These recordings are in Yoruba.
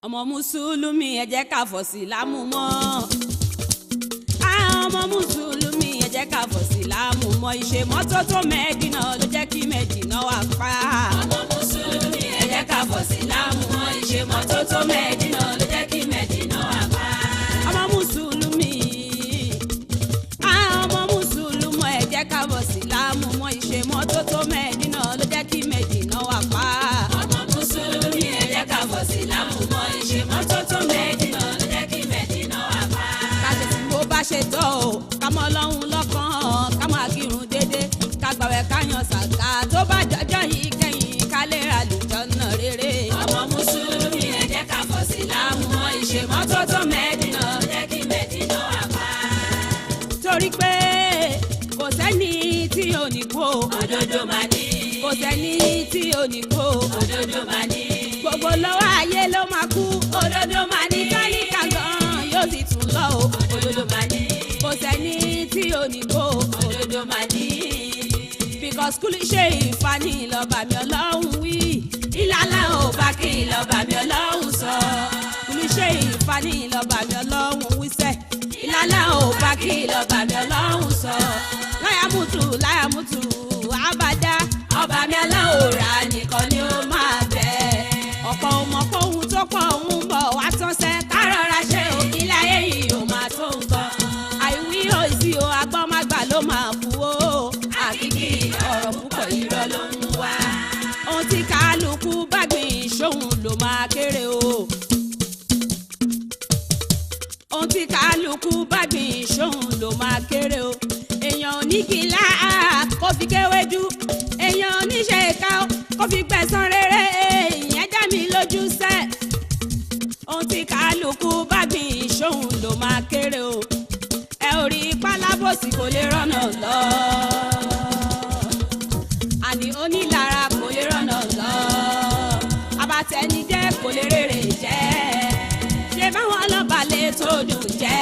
Ọmọ mùsùlùmí, ẹ jẹ́ ká fọ̀ sí lámú mọ́. Ọmọ mùsùlùmí, ẹ jẹ́ ká fọ̀ sí lámú mọ́. Ìṣe mọ́tótó Mẹ́dínà ló jẹ́ kí Mẹ́dínà wà pa. Ọmọ mùsùlùmí, ẹ jẹ́ ká fọ̀ sí lámú mọ́. Ìṣe mọ́tótó Mẹ́dínà ló jẹ́ kí Mẹ́dínà wà pa. Ọmọ mùsùlùmí, ọmọ mùsùlùmí, ẹ jẹ́ ká fọ̀ sí lámú mọ́. Ìṣe mọ́tótó Mẹ́dínà ló jẹ́ kí Mẹ́dínà wà pa. Ọmọ mùsùlùmí, ẹ jẹ́ ká fọ̀ sí lámú mọ́. Ìṣe mọ́tótó Mẹ́dínà ló jẹ́ kí Mẹ́dínà wà pa. Ká ṣe tí bó bá ṣe tọ́ o, ká mọ Ọlọ́run lọ́kàn, ká máa kírun dédé, ká gbàwẹ̀, ká yan sàká, tó bá jọjọ́ yìí kẹ́yìn, ká lè ra àlùjánnà rere. Ọmọ mùsùlùmí, ẹ jẹ́ ká fọ̀ sí lámú mọ́. Ìṣe mọ́tótó Mẹ́dínà ló jẹ́ kí Mẹ́dínà wà pa. Torí pé kò sẹ́ni tí ò ní kú o. Òdodo máa ní. Kò sẹ́ni tí ò ní kú o. Òdodo máa ní. Gbogbo lọ́wọ́ ayé ló máa kú. Òdodo máa ní. Tálíkà gan yóò sì tún lọ o. Òdodo máa ní. Kò sẹ́ni tí ò ní kú o. Òdodo máa ní. Because kúlù ṣe ìfani lọ́ba mi Ọlọ́run wí. Ìlàlá ò bá kí lọ́ba mi Ọlọ́run sọ. Kúlù ṣe ìfani lọ́ba mi Ọlọ́run wí sẹ́. Ìlàlá ò bá kí lọ́ba mi Ọlọ́run sọ. Láyàmútù láyàmútù àbádá. Ọba mi aláwòrán nìkan ni ó máa bẹ̀. Ọ̀pọ̀ ọmọ kóhun tó pọ̀ ń bọ̀ wá tán sẹ́. Ká rọra ṣe o, ilé ayé yìí ò máa tó nǹkan. Àìwí òsì o, agbọ́mágbà ló máa kú o. Àkìkí ọ̀rọ̀ púpọ̀ irọ́ ló ń wá. Ohun tí kálukú bá gbìn ṣóhun ló máa kéré o. Ohun tí kálukú bá gbìn ṣóhun ló máa kéré o. Èèyàn ò ní kìlá kó fi kéwédú, èèyàn ò ní ṣe ká kó fi gbẹ̀san rere, ìyẹn dá mi lójú sẹ́. Ohun tí kálukú bá gbìn ṣóhun ló máa kéré o. Ẹ ò rí pálábòsí kò lè rọ́nà lọ, àní onílára kò lè rọ́nà lọ, abatẹnijẹ́ kò lè rèrè jẹ́. Ṣé báwọn ọlọ́ba lè tó dùn jẹ́,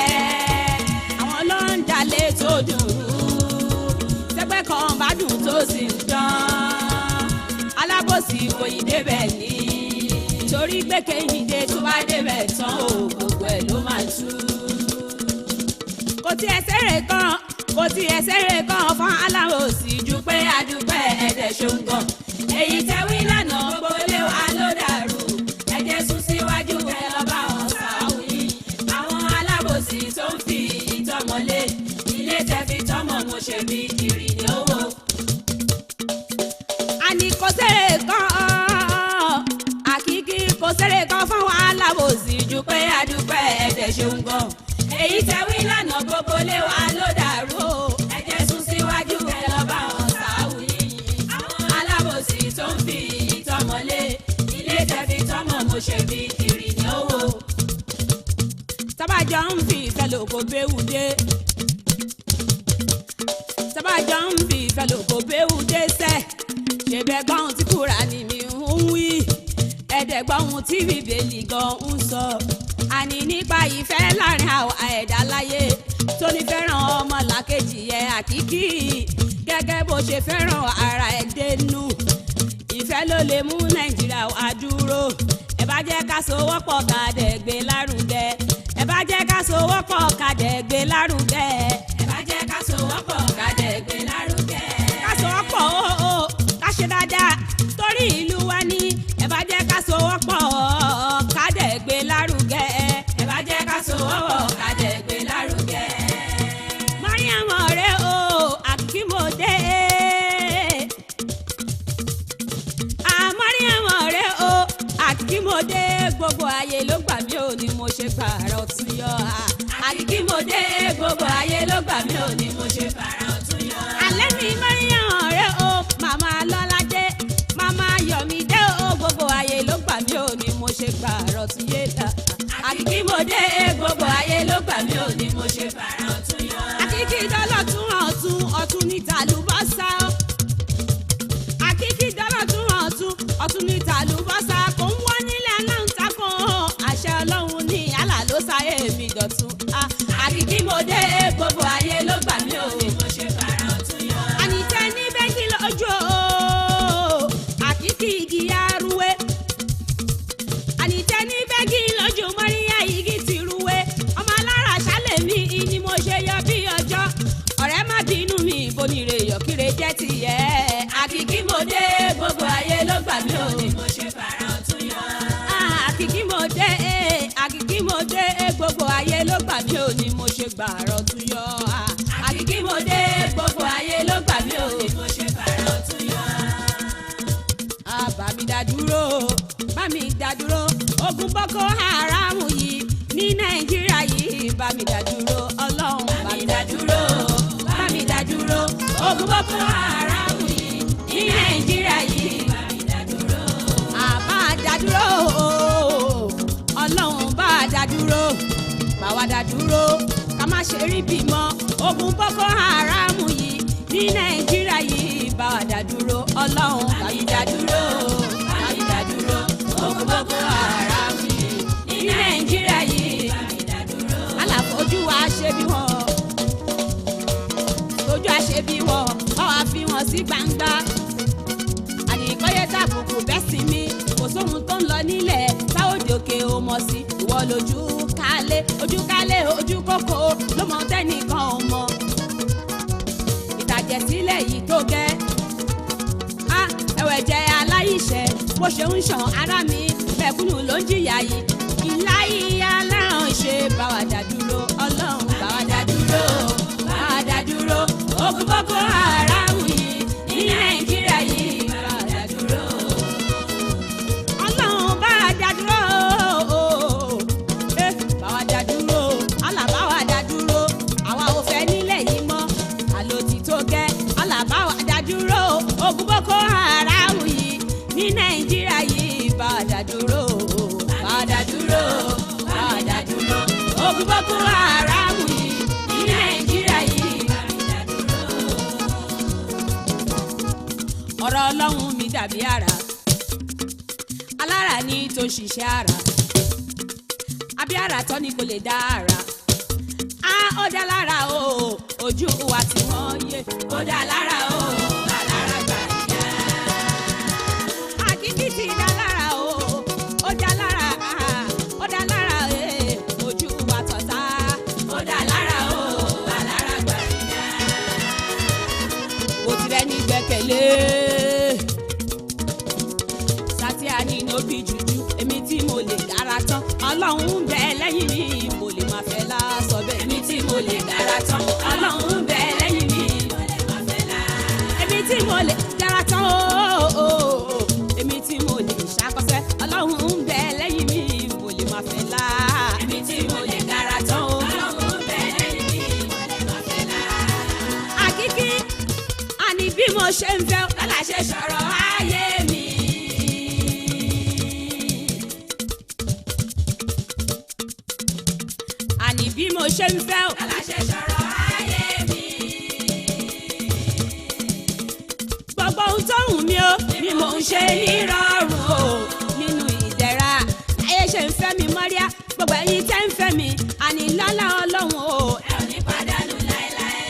àwọn ló ń dalẹ̀ tó dùn rú. Sẹ́gbẹ́ kan bá dùn tó sì ń dán, alábòsí kò yí débẹ̀ ní, torí pé kéyìndé tó bá débẹ̀ tán o, gbogbo ẹ̀ ló máa tú. Kò tiẹ̀ sẹ́rẹ̀ kan, kò tiẹ̀ sẹ́rẹ̀ kan fún alábòsí ju pé Adúpẹ́ ẹ̀dẹ̀ ṣòǹgàn. Èyí tẹ́ wí lánàá gbogbo ilé wa ló dàrú. Ẹ jẹ́ sún síwájú ẹ lọ bá wọn sàwí. Àwọn alábòsí tó ń fi ìtọ́mọlé. Ilé tẹ́ fi tọ́mọ mo ṣe bí kiri ní owó. Àní kò sẹ́rẹ̀ kan, àkìkí kò sẹ́rẹ̀ kan fún alábòsí ju Ju pé adúpẹ́ ẹ̀dẹ̀ ṣòǹgàn. Èyí tẹ́ wí lánàá gbogbo ilé wa ló dàrú o. Ẹ jẹ́ sún síwájú ẹ lọ bá wọn sàwí. Àwọn alábòsí tó ń fi ìtọ́mọlé. Ilé tẹ́ fi tọ́mọ mo ṣe bí kiri ní owó. Tábàjọ́ ń fi ìfẹ́ lò kó béwu dé, tábàjọ́ ń fi ìfẹ́ lò kó béwu dé sẹ́. Ṣèbẹ̀ gbọ́n tí Kùránì mi ń wí, ẹ̀ẹ́dẹ̀gbọ́n tí Bíbélì gan ń sọ, àní nípa ìfẹ́ láàrin àwọn ẹ̀dá láyé, tó ní fẹ́ràn ọmọ làkejì ẹ̀ àkíkí gẹ́gẹ́ bó ṣe fẹ́ràn ara ẹ̀ dénú. Ìfẹ́ ló lè mú Nàìjíríà wá dúró. Ẹ bá jẹ́ ká sowọ́pọ̀ ká dẹ̀ gbé lárugẹ. Ẹ bá jẹ́ ká sowọ́pọ̀ ká dẹ̀ gbé lárugẹ. Ẹ bá jẹ́ ká sowọ́pọ̀ ká dẹ̀ gbé lárugẹ. Ká sowọ́pọ̀ o, ká ṣe dáadáa torí ìlú wa ní. Ẹ bá jẹ́ ká sowọ́pọ̀ ká dẹ̀ gbé lárugẹ. Ẹ bá jẹ́ ká sowọ́pọ̀ ká dẹ̀ gbé lárugẹ. Mariam ọ̀rẹ́ o, Akímọ̀dé. Mariam ọ̀rẹ́ o, Akímọ̀dé, gbogbo ayé ló gbà mí ò ní mo ṣe pààrọ̀ tún yọ. Akímọ̀dé, gbogbo ayé ló gbà mí ò ní mo ṣe pààrọ̀ tún yọ. Alẹ́ mi Mariam ọ̀rẹ́ o, màmá Lọ́ládé, màmá Yọ̀mídé o, gbogbo ayé ló gbà mí ò ní mo ṣe pààrọ̀ tún yé ta. Akímọ̀dé, gbogbo ayé ló gbà mí ò ní mo ṣe pààrọ̀ tún yọ. Àkìkí dọ́lọ́tún ọ̀tún ọ̀tún ní tàlùbọ́sà. Àkìkí dọ́lọ́tún ọ̀tún ọ̀tún ní tàlùbọ́sà. Kò ń wọ́n nílẹ̀ aláǹtakùn. Àṣẹ Ọlọ́run ní àlà ló sáyé mi dọ̀tun. Akímọ̀dé, gbogbo ayé ló gbà mí ò ní mo ṣe pààrọ̀ tún yọ. Ànìtẹ́ ní bẹ́ńkì lójú o. Àkìkí igi arúwé. Ànìtẹ́ ní bẹ́ńkì. dé, àkìkí mo dé, gbogbo ayé ló gbà mí ò ní mo ṣe gbàrọ̀ tún yọ. Àkìkí mo dé, gbogbo ayé ló gbà mí ò ní mo ṣe gbàrọ̀ tún yọ. Bá mi dá dúró, bá mi dá dúró, ogun Boko Haram yìí ní Nàìjíríà yìí, bá mi dá dúró, Ọlọ́run bá mi dá dúró, bá mi dá dúró, ogun Boko Haram yìí ní Nàìjíríà yìí, bá mi dá dúró. Àbá dá dúró, Ọlọ́run bá dá dúró, bá wa dá dúró, ká má ṣe rí bímọ, ogun Boko Haram yìí ní Nàìjíríà yìí, bá wa dá dúró, Ọlọ́run bá mi dá dúró, bá mi dá dúró, ogun Boko Haram yìí ní Nàìjíríà yìí, bá mi dá dúró. Àlàfojú wa ṣe bí wọn, ojú àṣẹ bí wọn, bá wa fi wọn sí gbangba. Àníkọ́yé tàbùkù bẹ́ẹ̀ sí mi, kò sóhun tó ń lọ nílẹ̀ táòdì òkè ò mọ̀ sí. Ìwọ lójú kálé, ojú kálé, ojú kókó ló mọ tẹ́nìkan ò mọ̀. Ìtàjẹ̀sílẹ̀ yìí tó gẹ́, á ẹ̀wẹ̀ jẹ́ aláìṣẹ̀, bó ṣe ń ṣàn ara mi, mẹ̀kúnnù ló ń jìyà yìí. Ìláyé aláràn ṣe bá wa dá dúró, Ọlọ́run bá wa dá dúró, bá wa dá dúró, ogun Boko Haram yìí ní Nàìjíríà yìí, bá wa dá dúró. Ọlọ́run bá wa dá dúró, bá wa dá dúró, Allah bá wa dá dúró, àwa ò fẹ́ nílẹ̀ yìí mọ́, àlò ti tó gẹ́, Allah bá wa dá dúró, ogun Boko Haram yìí ní Nàìjíríà yìí, bá wa dá dúró, bá wa dá dúró, bá wa dá dúró, ogun Boko Haram yìí ní Nàìjíríà yìí, bá mi dá dúró. Ọ̀rọ̀ Ọlọ́run mi dàbí àrà, alára ní tó ń ṣiṣẹ́ àrà, àbí àrà tọ́ ni kò lè dá àrà. Á ó dá lára o, ojú wa tí wọ́n yé, ó dá lára o, alára gbà yá. Àkìkí ti dá lára o, ó dá lára, ó dá lára ojú wa tọ̀tá, ó dá lára o, alára gbà yá. Mo ti rẹ́ ní gbẹ́kẹ̀lé Sátìá ní nóbì jújú, èmi tí mo lè dára tán, Ọlọ́run ń bẹ lẹ́yìn mi, mo lè máa fẹ́ lásọ bẹ́ẹ̀. Èmi tí mo lè dára tán, Ọlọ́run ń bẹ lẹ́yìn mi, mo lè máa fẹ́ lá. Èmi tí mo lè dára tán ooo, èmi tí mo lè ṣàkọsẹ́, Ọlọ́run ń bẹ lẹ́yìn mi, mo lè máa fẹ́ lá. Èmi tí mo lè dára tán o, Ọlọ́run ń bẹ lẹ́yìn mi, mo lè máa fẹ́ lá. Àkìkí, àní bí mo ṣe ń fẹ́, lọ́la ṣe sọ̀rọ̀ ayé mi. Àní bí mo ṣe ń fẹ́ o, lọ́la ṣe sọ̀rọ̀ ayé mi. Gbogbo ohun tó wù mí o, ni mò ń ṣe nírọ̀rùn o, nínú ìdẹ̀ra. Ayé ṣe ń fẹ́ mi mọ́ríá, gbogbo ẹ̀yin tẹ́ ń fẹ́ mi, àní lọ́lá Ọlọ́run o, ẹ ò ní pàdánù láéláé.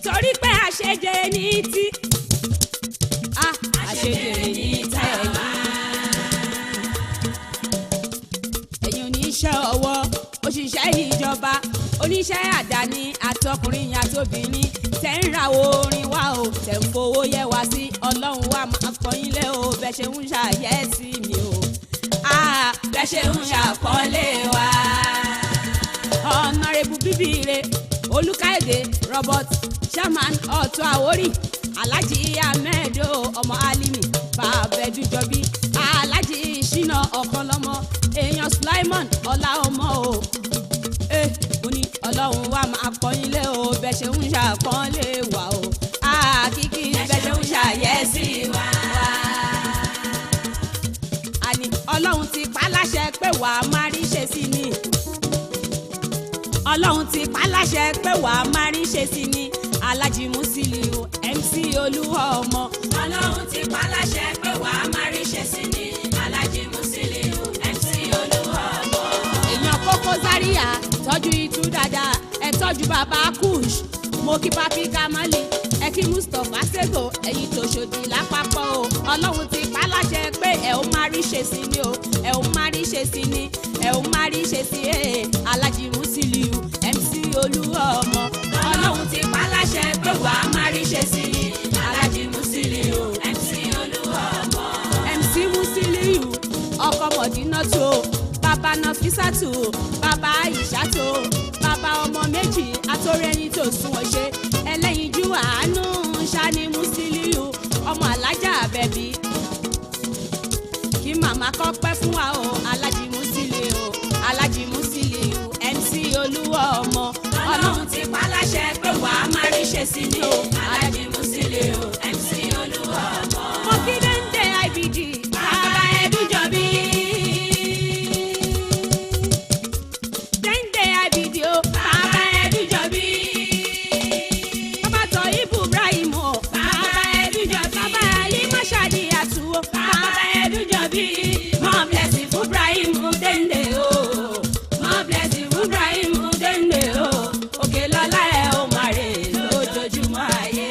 Torí pé àṣejẹ ní tí, àṣejẹ ní tẹ̀yìn. Ẹ̀yin oníṣẹ́ ọwọ́, òṣìṣẹ́ ìjọba, oníṣẹ́ àdáni, àtọkùnrin àtobìnrin, tẹ̀ ń ra orin wa o, tẹ̀ ń fowó yẹ wá sí, Ọlọ́run wa máa pọ́n yín lé o, bẹ́ẹ̀ ṣe ń ṣàyẹ́ sí mi o, bẹ́ẹ̀ ṣe ń ṣàpọ́nlé wa. Ọ̀nàrẹ́bù bíbíire Olúkáyọ̀dé Robert, chairman Ọ̀tún Àwórì, Alhaji Ahmed ọmọ Alimi, bàbá Ẹdújọbí, Alhaji Ṣínà Ọ̀kanlọ́mọ, èèyàn Sulaimon ọlá ọmọ o. Mo ní Ọlọ́run wa máa pọ́n yín lé o, bẹ́ẹ̀ ṣe ń ṣàpọ́nlé wa o, àkìkí bẹ́ẹ̀ ṣe ń ṣàyẹ́ sí wa. Àní Ọlọ́run ti pa láṣẹ pé wàá má rí ṣe sí ni. Ọlọ́run ti pa láṣẹ pé wàá má rí ṣe sí ni. Alhaji Musiliu MC Olúọmọ. Ọlọ́run ti pa láṣẹ pé wàá má rí ṣe sí ni. Alhaji Musiliu MC Olúọmọ. Èèyàn Koko Zaria, tọ́jú itú dáadáa, ẹ tọ́jú bàbá Kush, mo kí papi Kamali, ẹ kí Mustapha Sego, ẹ̀yin tòṣòdì lápapọ̀ o. Ọlọ́run ti pa láṣẹ pé ẹ ó má rí ṣe sí ni o, ẹ ó má rí ṣe sí ni, ẹ ó má rí ṣe sí ẹ. Alhaji Musiliu MC Olúọmọ. Ọlọ́run ti pa láṣẹ pé wàá má rí ṣe sí ni. Alhaji Musiliu MC Olúọmọ. MC Ọkọ Mọ̀dínátù o, bàbá Nafisatu o, bàbá Ìṣàtò o, bàbá ọmọ méjì atórẹ́yìn tó sunwọ̀n ṣe, ẹlẹ́yinjú àánú ṣani Musiliu, ọmọ alájà Àbẹ̀bí. Kí màmá kọ́ pẹ́ fún wa o, Alájì Musiliu, Alájì Musiliu, MC Olúwa ọmọ. Ọlọ́run ti pa láṣẹ pé wàá máa rí ṣe sí ni o. Alájì Musiliu, MC Olúwa ọmọ. Mo kí Dende IBD, Bàbá Ẹdúnjọbí. Dende IBD o, Bàbá Ẹdúnjọbí. bàbá tọ Ibrahim o, Bàbá Ẹdúnjọbí. Bàbá Ali Mashadi Atu o, Bàbá Ẹdúnjọbí. More blessing fún Ibrahim Dende o. More blessing fún Ibrahim Dende o. Òkè lọ́lá ẹ̀ ó máa rè lójoojúmọ́ ayé.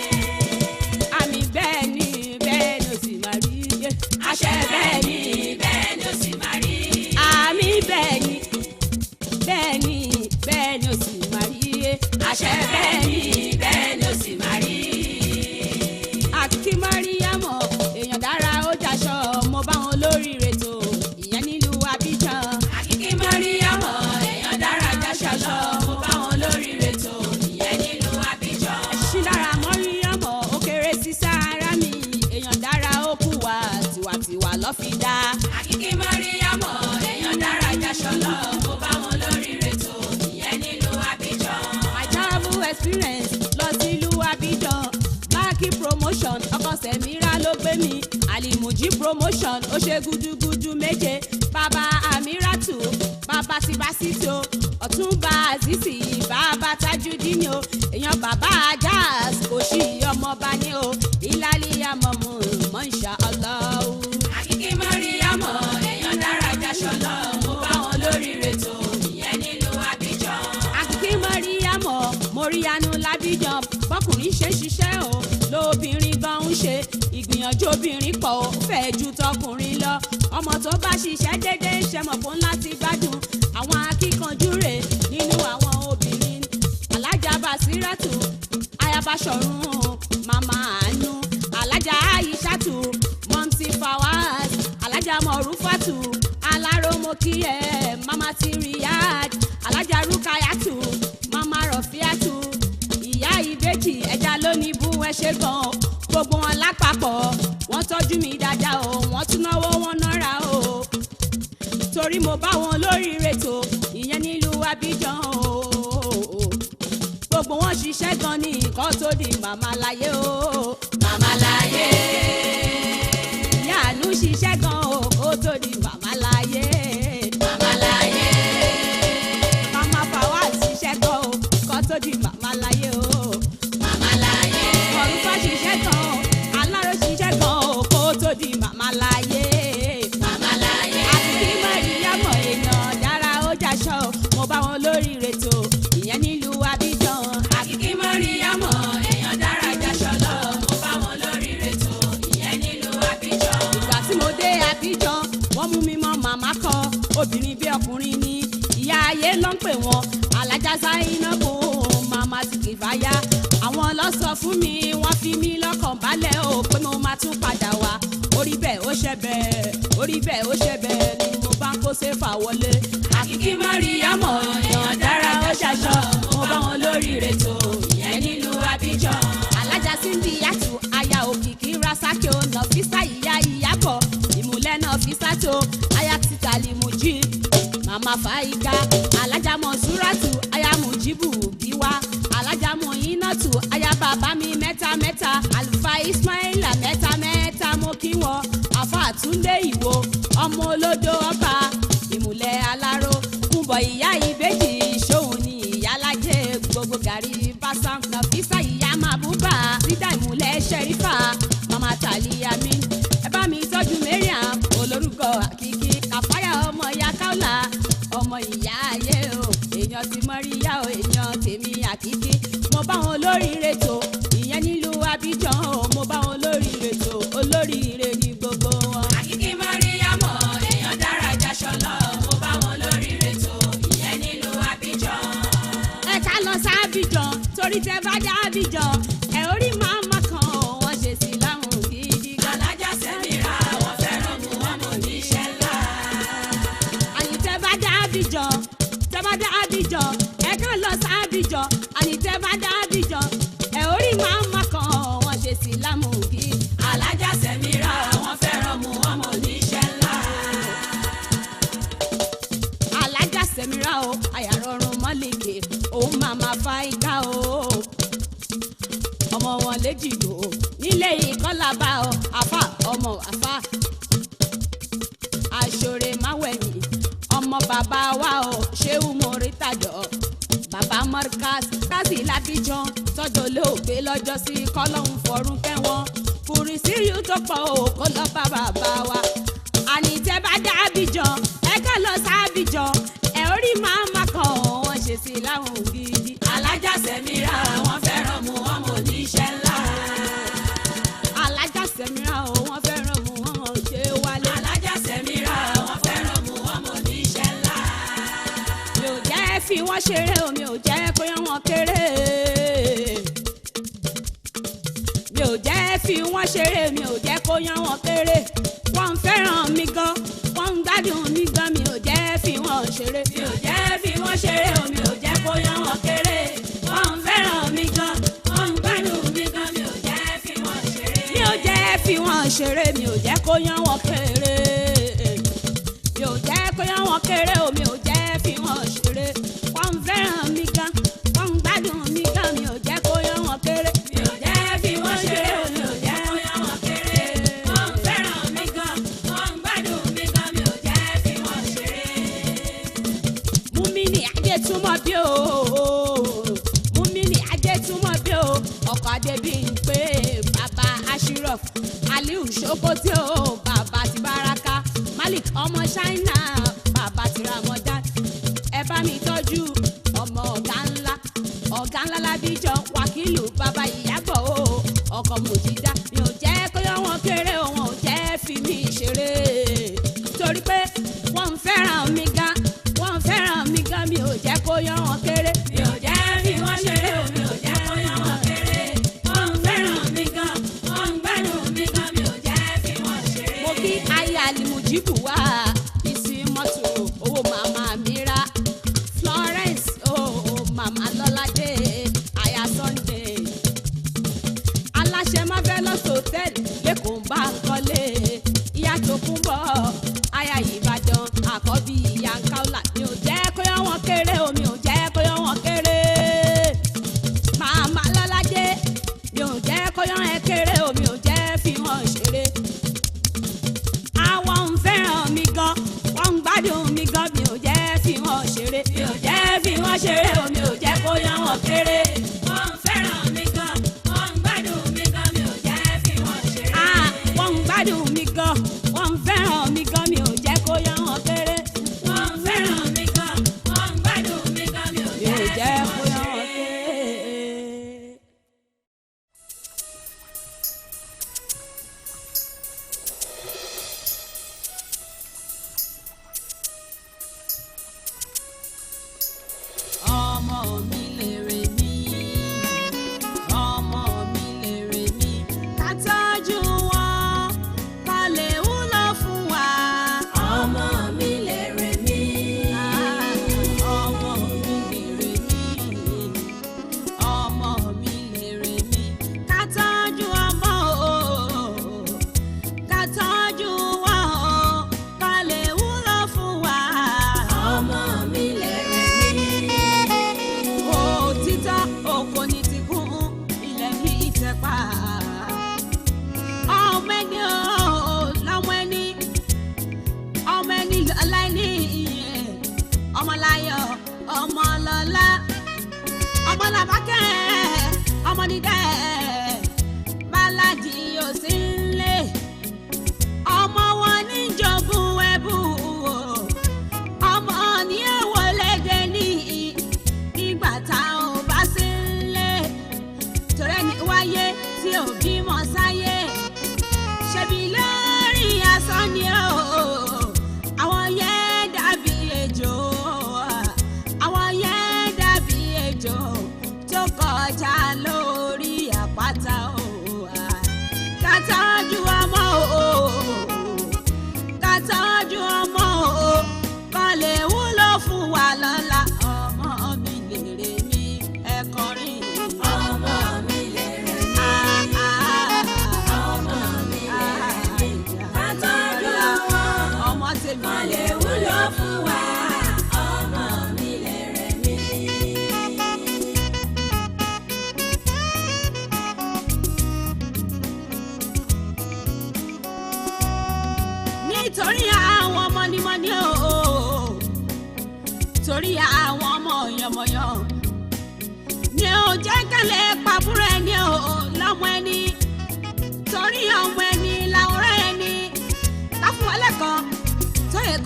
Àmì bẹ́ẹ̀ ni, bẹ́ẹ̀ ni ó sì máa rí yé. Àṣẹ bẹ́ẹ̀ ni, bẹ́ẹ̀ ni ó sì máa rí. Àmì bẹ́ẹ̀ ni, bẹ́ẹ̀ ni, bẹ́ẹ̀ ni ó sì máa rí yé. Àṣẹ bẹ́ẹ̀ ni, bẹ́ẹ̀ ni ó sì máa rí. Àkí Mariamọ, èèyàn dára ó jaṣọ, mo bá wọn lórí ètò ìyẹn nílùú Abidjan. Àkìkí Mọ́ríyámọ̀, èèyàn dára jáṣọ lọ, mo bá wọn lórí ètò ìyẹn nílùú Abidjan. Ṣílára Mọ́ríyámọ̀, ó kéré sí sáárá mi, èèyàn dára ó kú wa, tiwantiwa lọ́ fi dá. Àkìkí Mọ́ríyámọ̀, èèyàn dára jáṣọ lọ, mo bá wọn lórí ètò ìyẹn nílùú Abidjan. My travel experience lọ sílùú Abidjan. Máàkì promotion ọkọ̀ Sẹ̀mírà ló gbé mi. Alimuji promotion ó ṣe gudugudu méje. Bàbá Amiratu, bàbá Sibasito, Ọ̀túnba Azizi, bàbá Tajudeen o. Èèyàn bàbá Ajaz kò sí ọmọọba ní o. Ìlàlíyà mọ̀mú mọ̀nsá ọlọ́wọ́. Àkìkí Mọ́ríyámọ̀, èèyàn dára jáṣọ lọ, mo bá wọn lórí ètò ìyẹn nílùú Abidjan. Àkìkí Mọ́ríyámọ̀, Mọ́ríyánú lábíjan, bọ́kùnrin ṣe ń ṣiṣẹ́ o, lóbìnrin gan ń ṣe, ìgbìyànjú obìnrin pọ̀ ó fẹ́ ju tọkùnrin lọ. Ọmọ tó bá ṣiṣẹ́ déédéé ń ṣe mọ̀ fún láti gbádùn àwọn akíkanjú rè nínú àwọn obìnrin. Alájà Basiratu, Ayaba Ṣọ̀run, Màmá Àánú, Alájà Aishatu, Mọ́mísí Fawaz, Alájà Mọ̀rúfàtù, Aláròmọkíyẹ, Mama ti Riyad, Alájà Rukayatu, Mama Rọ̀fíàtù, ìyá ìbejì ẹja lónìí bú ẹ ṣe gan o. Gbogbo wọn lápapọ̀, wọ́n tọ́jú mi dáadáa o, wọ́n tún náwó wọn náírà o. Torí mo bá wọn lórí ètò ìyẹn nílùú Abidjan o. Gbogbo wọn ṣiṣẹ́ gan ni nǹkan tó di màmá láyé o. Màmá láyé. Ìyá àánú ṣiṣẹ́ gan o, ó tó di màmá láyé. Màmá láyé. Màmá Fawaz ṣiṣẹ́ gan o, kó tó di màmá láyé o. Màmá láyé. Mọ̀rúfà ṣiṣẹ́ gan o, Aláró ṣiṣẹ́ gan o, kó tó di màmá láyé. Màmá láyé. Àkìkí Mọ̀ríyámọ̀ èèyàn dára ó jaṣọ, mo bá wọn lórí ètò ìyẹn nílùú Abidjan. Àkìkí Mọ́ríyámọ̀, èèyàn dára jáṣọ lọ, mo bá wọn lórí ètò ìyẹn nílùú Abidjan. Ìgbà tí mo dé Abidjan, wọ́n mú mi mọ́ màmá kan, obìnrin bí ọkùnrin ni, ìyá ayé ló ń pè wọ́n, Alájà Sáyínábù, màmá ti kìfáyà. Àwọn ló sọ fún mi, wọ́n fi mí lọ́kàn balẹ̀ o, pé mo máa tún padà wá. Orí bẹ́ẹ̀ ó ṣẹ bẹ́ẹ̀, orí bẹ́ẹ̀ ó ṣẹ bẹ́ẹ̀ ni mo bá ń kó séfà wọlé. Àkìkí Mọ́ríyámọ̀, èèyàn dára ó ṣaṣọ, mo bá wọn lórí ètò ìyẹn nílùú Abidjan. Alájà Cindy Yàtù, aya òkìkí Rasaki o, Nọfísà ìyá ìyàbọ̀, ìmùlẹ̀ Nọfísàtò, aya títàlí Mují, Màmá Fáyíká, Alájà Mọ̀súràtù, aya Mujibu Giwa, Alájà Muyinatu, aya bàbá mi mẹ́ta mẹ́ta, Àlùfáà Ismaila mẹ́ta mẹ́ta mo kí wọn, Àfáà Túndé Ìwò, ọmọ olódò ọba, ìmùlẹ̀ Aláró, Kúnbọ̀ ìyá ìbejì, ṣóun ni ìyálájẹ́ gbogbo gàrí bàṣà, Nọfísà ìyá Màbúbà, dídá ìmùlẹ̀ Ṣẹ̀rífà, Màmá Tàlíyàmí. Ẹ bá mi tọ́jú Mariam, olórúkọ àkìkí, Kàfáyà ọmọ ìyá Káùlà, ọmọ ìyá ayé o, èèyàn ti Mọ́ríyá o, èèyàn tèmi àkìkí. Mo bá wọn lórí ètò, ìyẹn nílùú Abidjan o, mo bá wọn lórí ètò, olóríire ni gbogbo wọn. Àkìkí Mọ́ríyámọ̀, èèyàn dára jáṣọ lọ, mo bá wọn lórí ètò ìyẹn nílùú Abidjan. Ẹ ká lọ sábìjàn, torí tẹ bá dé Abidjan, ẹ orí màmá kan o, wọ́n ṣe sí láwùn gidi gan. Alájà Sẹ́mírà, wọ́n fẹ́ràn mú wọn mọ̀ níṣẹ́ ńlá. lẹ́jìgbò nílé ìkọlàbà ọ àfà ọmọ àfà àṣọrẹ máwẹ̀yìn ọmọ bàbá wa ọ ṣéwù mọ̀rítàjọ bàbá mọ́ríkàs kásì lábíjan tọ́jọ́ olóògbé lọ́jọ́ sí kọ́lọ́hún fọ̀rún kẹ́wọ́n kùrìsíyù tó pọ̀ ò kó lọ bá bàbá wa àní tẹ́ bá dá Abidjan ẹ ká lọ sábìjan ẹ orí màmá kan wọ́n ṣe sí láwọn gidi. Alájà Sẹ̀mírà wọ́n fẹ́ràn mu wọn mò níṣẹ́ ńlá. Alájà Sẹ̀mírà o wọ́n fẹ́ràn mu wọ́n mọ̀ ṣe wálé. Alájà Sẹ̀mírà wọ́n fẹ́ràn mu wọn mò níṣẹ́ ńlá. Mi ò jẹ́ fi wọ́n ṣeré o, mi ò jẹ́ kó yán wọn kéré. Mi ò jẹ́ fi wọ́n ṣeré, mi ò jẹ́ kó yán wọn kéré. Wọ́n ń fẹ́ràn mi gan, wọ́n ń gbádùn mi gan, mi ò jẹ́ fi wọ́n ṣeré. Mi ò jẹ́ fi wọ́n ṣeré o, mi ò jẹ́ kó yán wọn kéré. Wọ́n ń fẹ́ràn mi gan, wọ́n ń gbádùn mi gan, mi ò jẹ́ fi wọ́n ṣeré. Mi ò jẹ́ fi wọ́n ṣeré, mi ò jẹ́ kó yán wọn kéré. Mi ò jẹ́ kó yán wọn kéré o, mi ò jẹ́ fi wọ́n ṣeré. Wọ́n ń fẹ́ràn mi gan, wọ́n ń gbádùn mi gan, mi ò jẹ́ kó yán wọn kéré. Mi ò jẹ́ fi wọ́n ṣeré o, mi ò jẹ́ kó yán wọn kéré. Wọ́n ń fẹ́ràn mi gan, wọ́n ń gbádùn mi gan, mi ò jẹ́ fi wọ́n ṣeré. Múmínì Adétúmọ̀bí o, Múmínì Adétúmọ̀bí o, ọkọ̀ Adébíyìnpé bàbá Ashiraf Aliu Ṣókótì o, bàbá ti Baraka Malik ọmọ Ṣáínà bàbá ti Ramadan. Ẹ bá mi tọ́jú ọmọ ọ̀gá ńlá, ọ̀gá ńlá lábíjọ wákìlù bàbá Ìyábọ̀ o, ọkọ̀ Mòjídá. Mi ò jẹ́ kó yọ wọn kéré o, wọn ò jẹ́ fi mí ṣeré torí pé wọ́n ń fẹ́ràn mi gan, wọ́n ń fẹ́ràn mi gan, mi ò jẹ́ kó yọ wọn kéré. Mi ò jẹ́ fi wọ́n ṣeré o, mi ò jẹ́ kó yán wọn kéré. Wọ́n ń fẹ́ràn mi gan, wọ́n ń gbádùn mi gan, mi ò jẹ́ fi wọ́n ṣeré. Mo kí aya alimujibu wá ìsìmọ́tò owó màmá mi ra Florence o màmá Lọ́ládé aya Sunday aláṣẹ marvelous hotel lẹ́kọ̀ọ́ ń bá ń kọ́lé ìyá tó kún bọ̀ aya Ìbàdàn àkọ́bí ìyá ń káwlà. Mi ò jẹ́ kó yọ wọn kéré o, mi ò jẹ́ kó yọ wọn kéré. Màmá Lọ́ládé mi ò jẹ́ kó yọ ẹ kéré o, mi ò jẹ́ fi wọ́n ṣeré. Àwọn ń fẹ́ràn mi gan, wọ́n ń gbádùn mi gan, mi ò jẹ́ fi wọ́n ṣeré. Mi ò jẹ́ fi wọ́n ṣeré o, mi ò jẹ́ kó yán wọn kéré. Wọ́n ń fẹ́ràn mi gan, wọ́n ń gbádùn mi gan, mi ò jẹ́ fi wọ́n ṣeré. Ah, wọ́n ń gbádùn mi gan, wọ́n ń fẹ́ràn mi gan, mi ò jẹ́ kó yọ wọn kéré. Wọ́n ń fẹ́ràn mi gan, wọ́n ń gbádùn mi gan, mi ò Mi ò jẹ́ jẹ́ fi kó wọ́n yọ wọn ṣeré. kéré. Ọmọ mi lèrè mi, ọmọ mi lèrè mi, Ká tọ́jú wọn, ká lè wúlò fún wa. ọmọ mi lèrè mi. Ah, ọmọ mi lèrè mi, ọmọ mi lèrè mi. Ká tọ́jú ọmọ o, ká tọ́jú wọn o, ká lè wúlò fún wa. Ọmọ mi lèrè mi. Òtítọ́ oko ní ti kún ilẹ̀ ní ìtẹ̀pá. Ọmọ ẹni o lọ́mọ ẹni, ọmọ ẹni lọ́lá ẹni, ọmọláyọ̀, ọmọlọ́lá, ọmọlàbákẹ́, ọmọnìdẹ́, bálájì ò sí nílé. Ọmọ wọn ní jogún ẹbú o, ọmọ ní èèwọ̀ lédè ní nígbà tá ò bá sí nílé. Torí ẹni wáyé tí ò bímọ sáyé, ṣebí lórí asán ni o. Àwọn yẹn dàbí ejò, àwọn yẹn dàbí ejò tó kọjá lórí àpáta o. Ká tọ́jú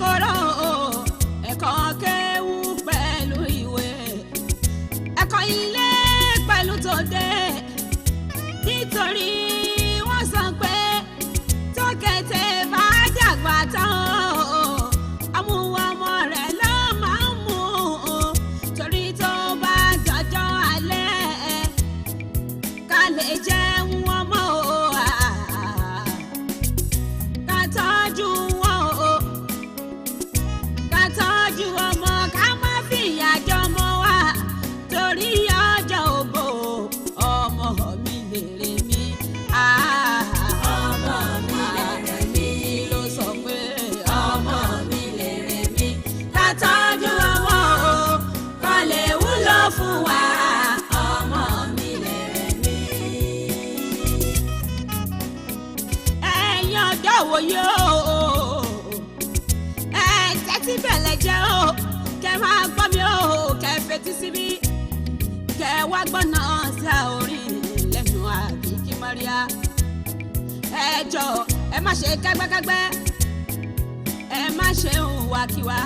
kóró ẹ̀kọ́ kéwú pẹ̀lú ìwé ẹ̀kọ́ ilé pẹ̀lú tòde nítorí wọ́n sọ pé tókété bá dàgbà tán àmúwọ̀n ọmọ rẹ̀ ló máa ń mú torí tó bá dọjọ́ alẹ́ ká lè jẹun ọmọ o ká tọ́jú wọn o ká tọ́jú ọmọ ká má fìyà jọmọ wa torí ọjọ́ ògbó ọmọ mi lèrè mi. Ọmọ mi lèrè mi. Ló sọ pé Ọmọ mi lèrè mi. Ká tọ́jú ọmọ o, kó lè wúlò fún wa. Ọmọ mi lèrè mi. Ẹ̀yin ọjọ́ wo yóò ẹ tẹ́tí bẹ̀lẹ̀ jẹ́ o kẹ́ máa gbọ́ mi o kẹ́ fetí sí mi kẹ́ wá gbọ́ náà sí orin lẹ́nu Àbíkí Maria. Ẹ jọ ẹ má ṣe kẹ́gbẹ́kẹ́gbẹ́ ẹ má ṣe hùwàkiwà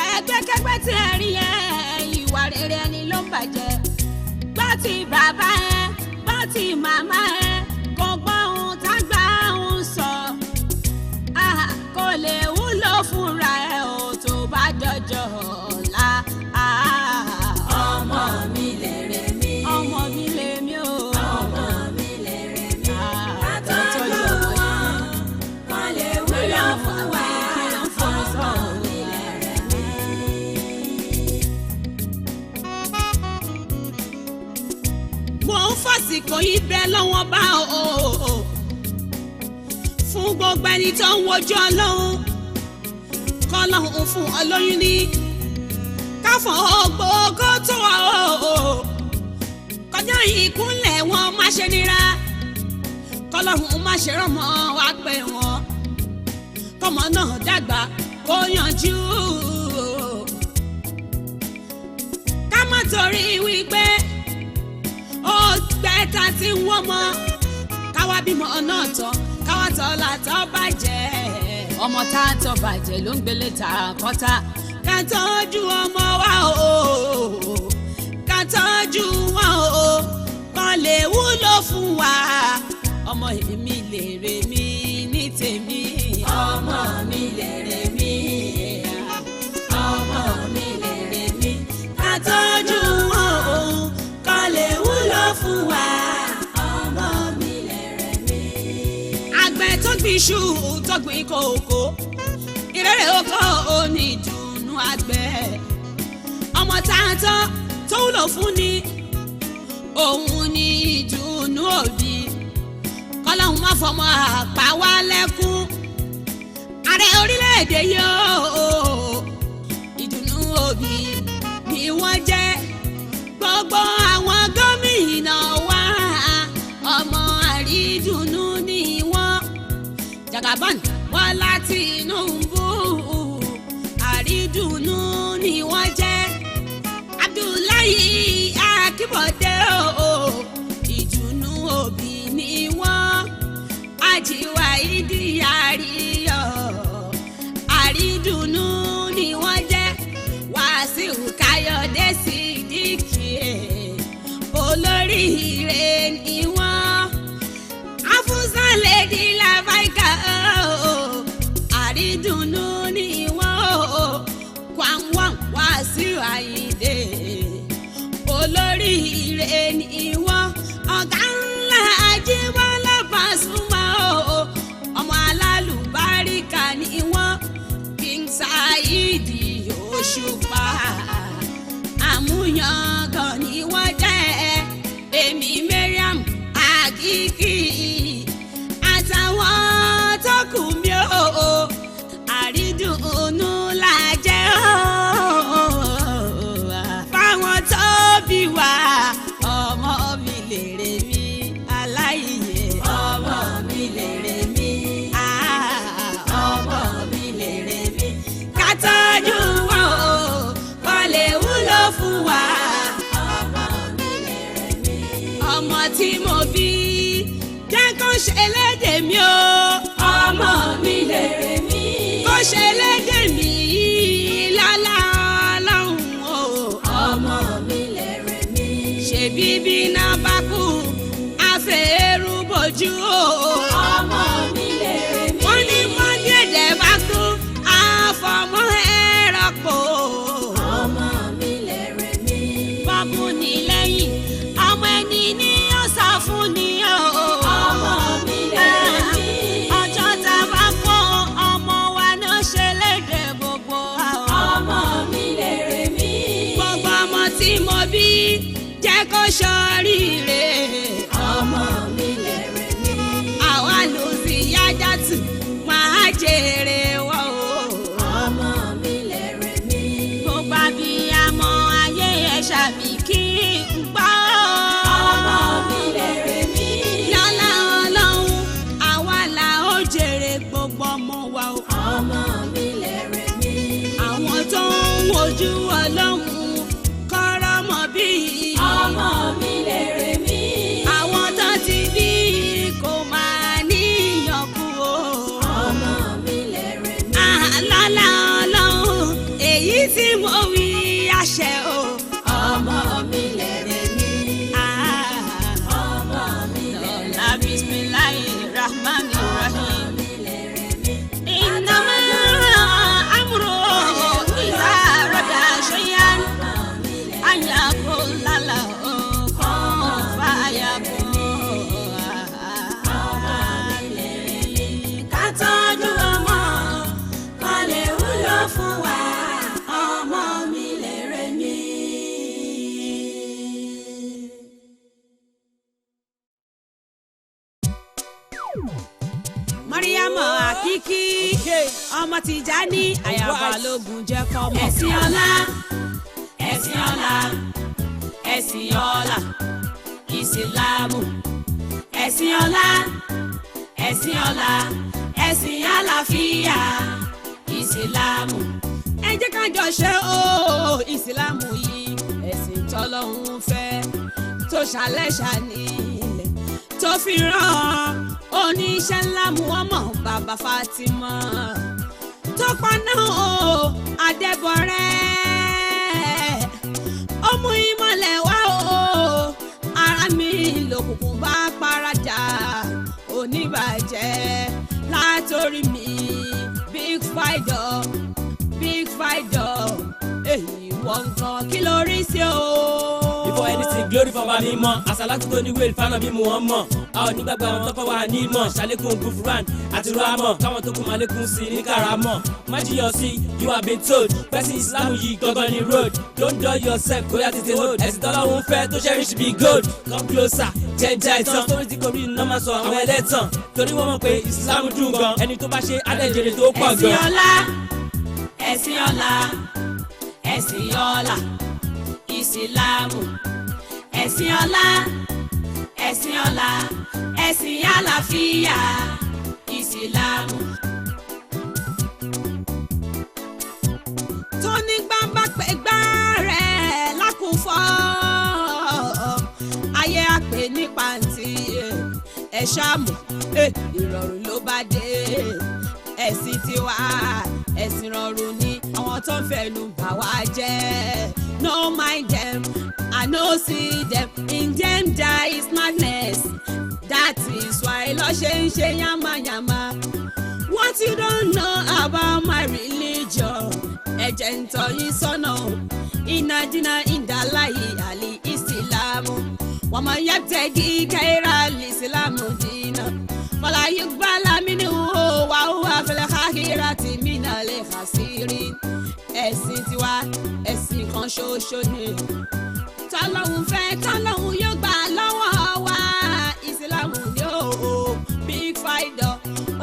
ẹgbẹ́kẹ́gbẹ́ tí ẹ rí yẹn ìwà rere ẹni ló ń bàjẹ́. Gbọ́ ti bàbá ẹ gbọ́ ti màmá ẹ kò gbọ́ ohun tágbà ń sọ. Ah, kò lè wúlò fúnra ẹ ò tó bá dọjọ́ ọ̀la. Ah, Ọmọ mi lèrè mi. Ọmọ mi lè mí o. Ọmọ mi lèrè mi. Ah, Ká tọ́jú wọn, kó lè wúlò fún wa. Ọmọ mi lèrè mi. Mo ń fàsìkò yìí bẹ lọ́wọ́ bá o fún gbogbo ẹni tó ń wojú Ọlọ́run kọ́lọ́hún fún ọlọ́yún ní káfọ́n ògbógó tó wà o kọjá ìkúnlẹ̀ wọn má ṣe nira kọ́lọ́hún má ṣe rọ́mọ wá pé wọn kọ́mọ náà dàgbà kó yanjú ká má torí wípé ó gbẹ́ta tí wọ́n mọ káwá bímọ náà tán káwá tọ́ la tọ́ bàjẹ́ ọmọ tá a tọ́ bàjẹ́ ló ń gbélé ta kọ́ta ká tọ́jú ọmọ wa o ká tọ́jú wọn o kán lè wúlò fún wa ọmọ èmi lèrè mi ní tèmi. Ọmọ mi lèrè mi. Ọmọ mi lèrè mi. Ká tọ́jú wọn o, kó lè wúlò fún wa. Ọmọ mi lèrè mi. Àgbẹ̀ tó gbin iṣu tó gbin kòkó ìrere oko òní ìdùnnú àgbẹ̀ ọmọ tààtọ́ tó wúlò fún ni òun ní ìdùnnú òbí kọ́lọ́hún má fọmọ àpá wá lẹ́kún ààrẹ orílẹ̀-èdè yóò ìdùnnú òbí ni wọ́n jẹ́ gbogbo àwọn gómìnà wa ọmọ àrídùnnú ni wọ́n Jagaban Bọ́lá Tinubu àrídùnnú ni wọ́n jẹ́ Abdullahi Akínbọ̀dé o ìdùnnú òbí ni wọ́n Ajíwá ìdí àríyọ̀ àrídùnnú ni wọ́n jẹ́ Wàsíù Káyọ̀dé Sídìkì olóríire ni wọ́n afúnṣálẹ̀dì làbáìkà àrídùnnú ni wọ́n Kwangwon Wàsíù Àyìndé olóríire ni wọ́n ọ̀gá ńlá Ajíbọ́lá Pasuma ọmọ alálùbáríkà ni wọ́n King Saheed Òṣùpá àmúyangàn ni wọ́n jẹ́ èmi Mariam Àkìkí àtàwọn tó kù mí o àrídùnnú la jẹ́ o fáwọn tó bí wa ọmọ mi lèrè mi aláìyè Ọmọ mi lèrè mi. Ọmọ mi lèrè mi. Ká tọ́jú wọn o kó lè wúlò fún wa. Ọmọ mi lèrè mi. Ọmọ tí mo bí jẹ́ kó ṣe lédè mi o. Ọmọ mi lèrè mi. Jẹ́ kó ṣoríire. Ọmọ mi lèrè mi. Àwa ló sì yájá tù máa jèrè wọ́n o. Ọmọ mi lèrè mi. Gbogbo abiyamọ ayé ẹ ṣàmì kí n gbọ́. Ọmọ mi lèrè mi. Lọ́lá Ọlọ́run, àwa là ó jèrè gbogbo ọmọ wa o. Ọmọ mi lèrè mi. Àwọn tó ń wojú Ọlọ́run kọ́rọ́ mọ bí. Ọmọ mi lèrè mi. Àwọn tó ti bí kò máa níyànkú o. Ọmọ mi lèrè mi. Lọ́lá Ọlọ́run, èyí tí mo wí àṣẹ o. Ọmọ mi lèrè mi. Ọmọ mi lèrè mi. Lọ́lá bisimilahi rahman rahim. Mi lèrè mi. Innama amru idha arada shay'an an yaqula lahu kun fayakun. Ká tọ́jú ọmọ kan lè wúlò fún wa. Ọmọ mi lèrè mi. Mariam Akiki ọmọ Tijani àyàbá lógun jẹ́ kọ́mọ. Ẹ̀sìn ọlá, ẹ̀sìn ọlá, ẹ̀sìn ọlá, ìsìlámù. Ẹ̀sìn ọlá, ẹ̀sìn ọlá, ẹ̀sìn àlàáfíà, ìsìlámù. Ẹ jẹ́ ká jọ ṣe ó ìsìlámù yìí, ẹ̀sìn tọ́lọ́hún fẹ́ tó ṣàlẹ́ṣà nílẹ̀ tó fi rán oníṣẹ́ ńlá Muhammad bàbá Fatima tó paná o Adébọ̀rẹ́, ó mú ìmọ̀lẹ̀ wá o, ara mi lòkùnkùn bá paradà oníbàjẹ́ látòrí mi. Big fighter, big fighter, èyí wọ́n nǹkan kí ló rí sí o. Before anything, glory for my mímọ́. Àsàlátù tó ní wéèlì fáná bí Muhammad. A ò ní gbàgbé àwọn tọ́kọ̀ wà ní ìmọ̀. Ṣàlékún Gufran àti Ramọ̀. Káwọn tó kù máa lékún sí ní Karamọ̀. Má jiyàn sí, you have been told. Pẹ́sì Islam yìí gangan ní road. Don't dull yourself, kó yá tètè hold. Ẹ̀sìn tọ́lọ́hún fẹ́ tó cherish be gold. Come closer, jẹ́njẹ́ ìtàn. Story tí kò rí iná máa sọ àwọn ẹlẹ́tàn. Torí wọ́n mọ̀ pé Islam dùn gan. Ẹni tó bá ṣe adẹ́jẹrẹ tó pọ̀ Ẹ̀sìn gan. ọlá, ẹ̀sìn ọlá, ẹ̀sìn ọlá, ìsìlámù. Ẹ̀sìn ọlá, ẹ̀sìn ọlá, ẹ̀sìn àlàáfíà, ìsìlámù. Tó ní gbàǹbà pé gbà rẹ̀ lákùnfọ́ ayé àpè ní pàǹtí ẹ̀ ṣàmù ìrọ̀rùn ló bá dé. Ẹ̀sìn tiwa ẹ̀sìn rọrùn ni àwọn tó ń fẹnu bà wá jẹ́. No mind them, I no see them, in them there is madness, that is why lọ́ ṣe ń ṣe yánmayànmá. What you don't know about my religion, ẹ̀jẹ̀ ń tọ́ yín sọ́nà o. Iná dínà ìdáláyé àlè ìsìlámù. Wọ́n máa yẹ tẹ́gí kẹ́rà ìsìlámù dínà. Fọlá yìí gbá lámínú o, wà ó wà fẹlẹ́ káhíra tì mí náà lè kà sí rí. Ẹ̀sìn tiwa, ẹ̀sìn kan ṣoṣo ni. Tọ́lọ́hún fẹ́, tọ́lọ́hún yóò gbà lọ́wọ́ wa. Ìsìlámù ni ó big fighter,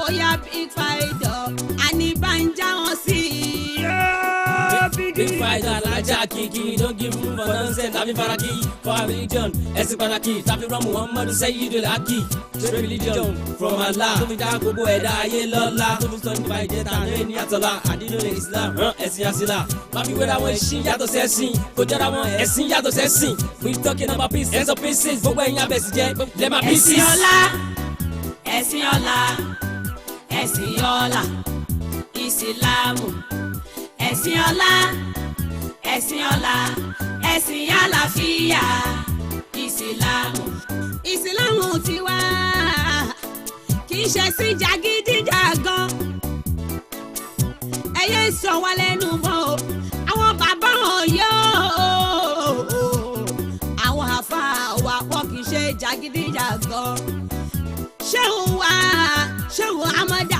ó yá big fighter, àní bá ń já wọn sí i. Big fighter, alájà kìkì, don't give room for nonsense, tàbí faraki for our religion, ẹ̀sìn pàtàkì, tàbí rán Muhammadu Sayyidul Haqi. Straight religion from Allah, tó fi dá gbogbo ẹ̀dá ayé lọ́lá, tó fi sọ nípa ìjẹta ní ní àtọ́lá, àdínú ní Islam, hàn ẹ̀sìn àsìlá. Má fi wéra wọn ẹ̀sìn yàtọ̀ sẹ́sìn, kò jọra wọn ẹ̀sìn yàtọ̀ sẹ́sìn. We talking about peace, ends of pieces, gbogbo ẹ̀yin abẹ̀sìn jẹ́, lẹ́ẹ̀ma pieces. Ẹ̀sìn ọlá, ẹ̀sìn ọlá, ẹ̀sìn ọlá, ìsìlámù. Ẹ̀sìn ọlá, ẹ̀sìn ọlá, ẹ̀sìn àlàáfíà, ìsìlámù. Ìsìlámù tiwa kì í ṣe sí jàgídíjàgan, ẹyẹ ń sọ wá lẹ́nu mọ́ o. Àwọn bàbá wọn yóò àwọn àfáà wa wọn kì í ṣe jàgídíjàgan. Ṣéun wa Ṣéun Amada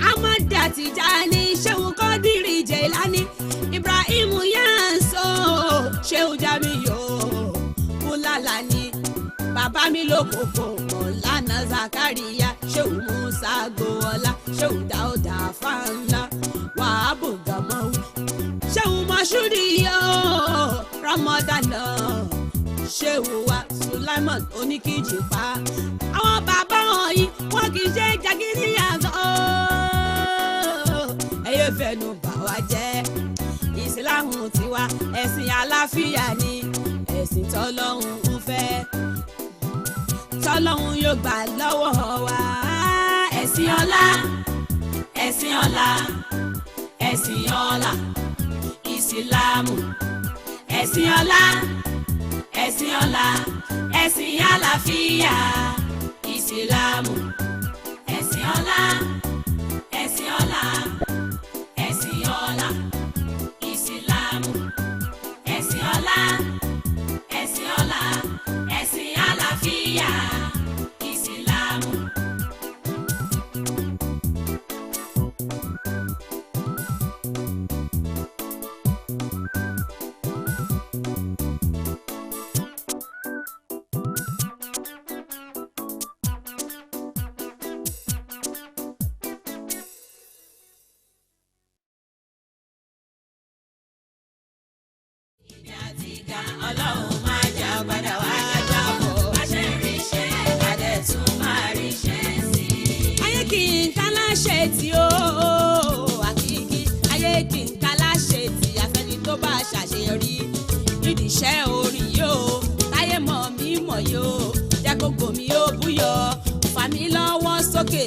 Amada Tijani, Ṣéun Kọ́dírì Jẹ̀lání, Ibrahim Yanso, Ṣéun Jamiyo Kula Bàbá mi ló kókó Mọ̀lánà Zakariya, Ṣéwù Musa Gbọ́ọ̀lá, Ṣéwù Dáúdà Fáńlá, Wàhábù Gàmọ́wù, Ṣéwù Mọ́ṣúrì yóò Rọ́mọdánà, Ṣéwù wa Sulaimon Oníkìjìpá. Àwọn bàbá wọ̀nyí wọn kì í ṣe jàgídíjàgan ẹ yé fẹnu bà wá jẹ́. Ìsìláàmù tiwa ẹ̀sìn àlàáfíà ni, ẹ̀sìn tọ́lọ́hun ń fẹ́, tọ́lọ́hun yóò gbà lọ́wọ́ wa. Ẹ̀sìn ọlá, ẹ̀sìn ọlá, ẹ̀sìn ọlá, ìsìlámù. Ẹ̀sìn ọlá, ẹ̀sìn ọlá, ẹ̀sìn àlàáfíà, ìsìlámù. Ẹ̀sìn ọlá, ẹ̀sìn ọlá, ẹ̀sìn ọlá, ìsìlámù. Ẹ̀sìn ọlá, ẹ̀sìn ọlá, ẹ̀sìn àlàáfíà, ìsìlámù. Ọlọ́run máa jà padà wá jábọ̀. Bá ṣe rí ṣe, adẹ̀ tún máa rí ṣe sí i. Ayé kì í ká láṣẹ tí ó àkìkí, ayé kì í ká láṣẹ tí àfẹni tó bá ṣàṣeyọrí nídìí iṣẹ́ orin yóò táyé mọ̀ mí mọ̀ yóò jẹ́ kókò mi yóò búyọ, fà mí lọ́wọ́ sókè,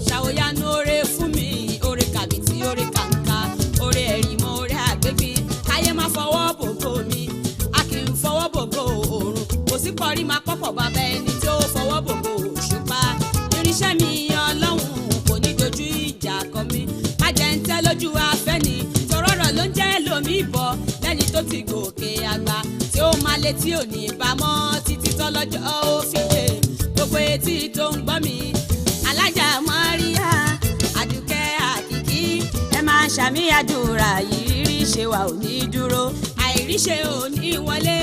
ṣàwòyanu oore fún mi, oore kàbìtì, oore kàǹkà, oore ẹ̀rí mọ́, oore àgbégbé, káyé má fọwọ́ bògo mi, a kì í fọwọ́ bògo òòrùn, kò sí pọ̀rí máa pọ̀pọ̀ bàbá ẹni tó fọwọ́ bògo òṣùpá. Irinṣẹ́ mi ọlọ́run kò ní dojú ìjà kọ mi, má jẹ́ ń tẹ́ lójú afẹ́ni, tòrọ̀rọ̀ ló ń jẹ́ lómi bọ̀ lẹ́ni tó ti gòkè àgbà tí ó máa létí òní bámọ́ títí tọ́lọ́jọ́ ó fi dé. Gbogbo etí tó ń gbọ́ mi, alájà Maria Àdùkẹ́ Àkìkí, ẹ máa ṣàmì àdúrà yìí, rí ṣe wà ò ní dúró, àìríṣe ò ní wọlé,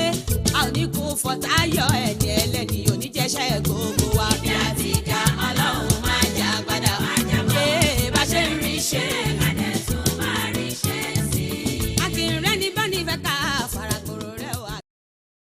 a ò ní kú fọ̀táyọ̀, ẹni ẹlẹ́ni ò ní jẹ́ṣẹ́ gbogbo wa. Ibi àti